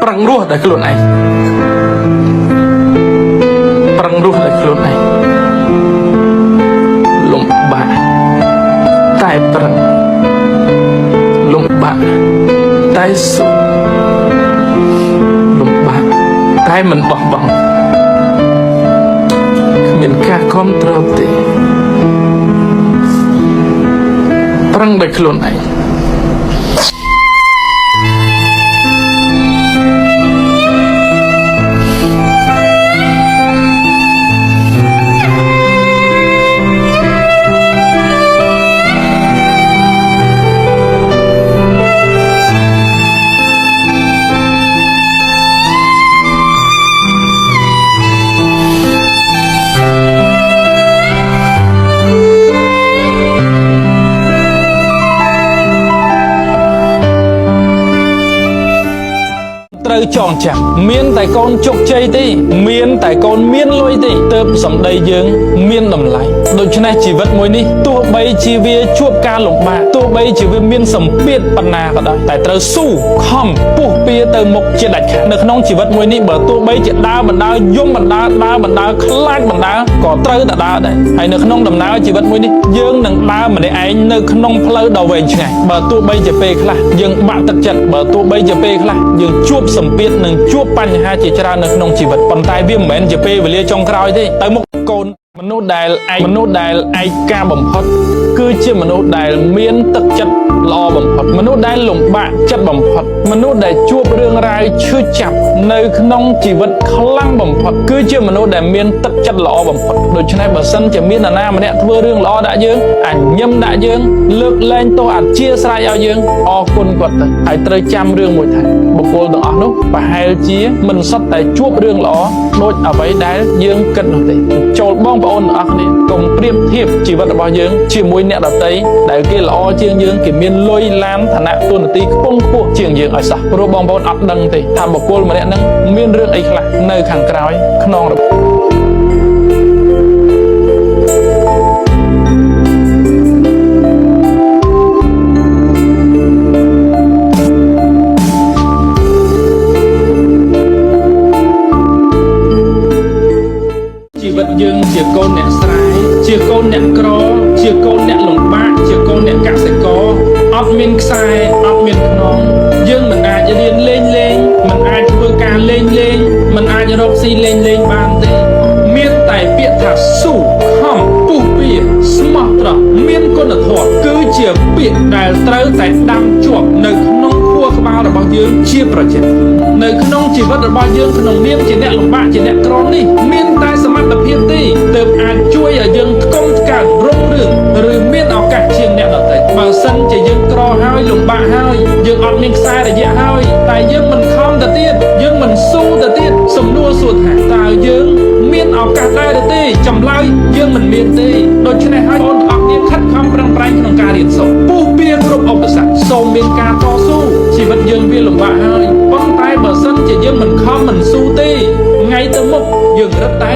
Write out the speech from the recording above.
ប្រឹងរស់ដោយខ្លួនឯងប្រឹងរស់ដោយខ្លួនឯងលំបាកតែប្រឹងលំបាកតែស៊ូលំបាកតែមិនបោះបង់គ្មានការគ្រប់គ្រងទេប្រឹងដោយខ្លួនឯង ត្រូវចងចាំមានតែកូនជោគជ័យទេមានតែកូនមានលុយទេទើបសម្ដីយើងមានតម្លៃដូច្នេះជីវិតមួយនេះទោះបីជាវាជួបការលំបាកទោះបីជាវាមានសម្ពាធប៉ុណ្ណាក៏ដោយតែត្រូវស៊ូខំពុះពៀទៅមុខជាដាច់ខាតនៅក្នុងជីវិតមួយនេះបើទោះបីជាដើរបណ្ដើរយំបណ្ដើរដើរបណ្ដើរខ្លាចបណ្ដើរក៏ត្រូវតែដើរដែរហើយនៅក្នុងដំណើរជីវិតមួយនេះយើងនឹងដើរម្នាក់ឯងនៅក្នុងផ្លូវដ៏វែងឆ្ងាយបើទោះបីជាពេលខ្លះយើងបាក់ទឹកចិត្តបើទោះបីជាពេលខ្លះយើងជួបសម្ពាធនិងជួបបញ្ហាជាច្រើននៅក្នុងជីវិតប៉ុន្តែវាមិនមែនជាពេលវេលាចុងក្រោយទេទៅមុខកូនមនុស្សដែលឯកមនុស្សដែលឯកាបំផុតគឺជាមនុស្សដែលមានទឹកចិត្តល្អបំផុតមនុស្សដែលលំបាកចិត្តបំផុតមនុស្សដែលជួបរឿងរ៉ាវឈឺចាប់នៅក្នុងជីវិតខ្លាំងបំផុតគឺជាមនុស្សដែលមានទឹកចិត្តល្អបំផុតដូច្នេះបើសិនជាមាននរណាម្នាក់ធ្វើរឿងល្អដាក់យើងអញញឹមដាក់យើងលើកលែងទោសអធិស្ឋានឲ្យយើងអរគុណគាត់ទៅហើយត្រូវចាំរឿងមួយថាបុគ្គលទាំងអស់នោះប្រហែលជាមិនសុទ្ធតែជួបរឿងល្អដូចអ្វីដែលយើងគិតនោះទេចូលបងប្អូនទាំងអស់គ្នាកុំប្រៀបធៀបជីវិតរបស់យើងជាមួយអ្នកដទៃដែលគេល្អជាងយើងគេមានលុយឡានឋានៈតួនាទីខ្ពង់ខ្ពស់ជាងយើងឲ្យសោះព្រោះបងប្អូនអត់ដឹងទេថាបុគ្គលម្នាក់ហ្នឹងមានរឿងអីខ្លះនៅខាងក្រោយខ្នងរបស់ ជីវិតយើងជាកូនអ្នកស្រែជាកូនអ្នកក្រជាកូនអ្នកលំបាកជាកូនអ្នកកសិករអត់មានខ្សែអត់មានខ្នងយើងមិនអាចរៀនលេងលេងមិនអាចធ្វើការលេងលេងមិនអាចរកស៊ីលេងលេងបានទេមានតែពាក្យថាស៊ូខំពុះពៀស្មោះត្រង់មានគុណធម៌គឺជាពាក្យដែលត្រូវតែដាំជាប់នៅក្នុងខួរក្បាលរបស់យើងជាប្រចាំនៅក្នុងជីវិតរបស់យើងក្នុងនាមជាអ្នកលំបាកជាអ្នកក្រនេះមានតែសមត្ថភាពទេទើបអាចជួយឲ្យយើងថ្កុំថ្កើងរុងរឿងឬមានឱកាសជាងអ្នកដទៃបើសិនជាយើងក្រហើយលំបាកហើយយើងអត់មានខ្សែរយៈហើយតែយើងមិនខំទៅទៀតយើងមិនស៊ូទៅទៀតសំណួរសួរថាតើយើងមានឱកាសដែរឬទេចម្លើយយើងមិនមានទេដូច្នេះហើយបងប្អូនទាំងអស់គ្នាខិតខំប្រឹងប្រែងក្នុងការរៀនសូត្រពុះពៀគ្រប់ឧបសគ្គសូមមានការតស៊ូជីវិតយើងវាលំបាកហើយប៉ុន្តែបើសិនជាយើងមិនខំមិនស៊ូទេថ្ងៃទៅមុខយើងរឹតតែ